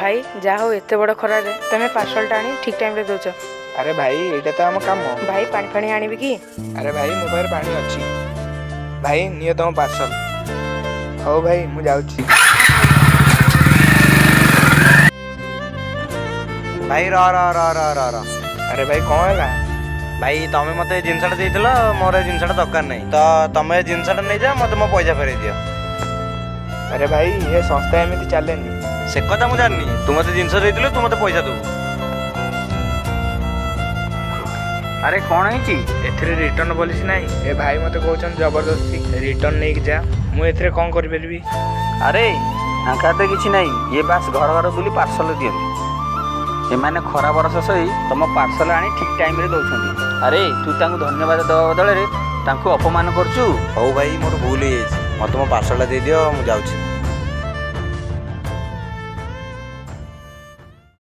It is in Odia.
ଭାଇ, ଯାହା ହଉ, ଏତେ ବଡ଼ ଖରାରେ ତମେ ପାର୍ସଲଟା ଆଣି ଠିକ୍ ଟାଇମ୍ରେ ଦେଉଛ। ଆରେ ଭାଇ, ଏଇଟା ତ ଆମ କାମ। ଭାଇ, ପାଣି ଫାଣି ଆଣିବି କି? ଆରେ ଭାଇ, ମୋ ପାଖରେ ପାଣି ଅଛି। ଭାଇ, ନିଅ ତମ ପାର୍ସଲ। ହଉ ଭାଇ, ମୁଁ ଯାଉଛି। ଭାଇ, ର ର ର ର ର ର। ଆରେ ଭାଇ, କ'ଣ ହେଲା? ଭାଇ, ତମେ ମୋତେ ଏ ଜିନିଷଟା ଦେଇଥିଲ। ମୋର ଏ ଜିନିଷଟା ଦରକାର ନାହିଁ, ତ ତମେ ଏ ଜିନିଷଟା ନେଇଯାଅ, ମୋତେ ମୋ ପଇସା ଫେରେଇ ଦିଅ। ଆରେ ଭାଇ, ଏ ସଂସ୍ଥା ଏମିତି ଚାଲେନି। ସେ କଥା ମୁଁ ଜାଣିନି। ତୁ ମୋତେ ଜିନିଷ ଦେଇଥିଲୁ, ତୁ ମୋତେ ପଇସା ଦେବୁ। ଆରେ, କ'ଣ ହେଇଛି? ଏଥିରେ ରିଟର୍ନ ପଲିସି ନାହିଁ। ଏ ଭାଇ ମୋତେ କହୁଛନ୍ତି ଜବରଦସ୍ତି ରିଟର୍ନ ନେଇକି ଯା। ମୁଁ ଏଥିରେ କ'ଣ କରିପାରିବି? ଆରେ, ଆଙ୍କ ହାତରେ କିଛି ନାହିଁ। ଇଏ ବାସ୍ ଘର ଘର ବୁଲି ପାର୍ସଲ ଦିଅନ୍ତି। ଏମାନେ ଖରା ବର୍ଷା ସହି ତମ ପାର୍ସଲ ଆଣି ଠିକ୍ ଟାଇମ୍ରେ ଦେଉଛନ୍ତି। ଆରେ, ତୁ ତାଙ୍କୁ ଧନ୍ୟବାଦ ଦେବା ବଦଳରେ ତାଙ୍କୁ ଅପମାନ କରୁଛୁ। ହଉ ଭାଇ, ମୋର ଭୁଲ ହେଇଯାଇଛି। ମୋତେ ମୋ ପାର୍ସଲଟା ଦେଇଦିଅ, ମୁଁ ଯାଉଛି।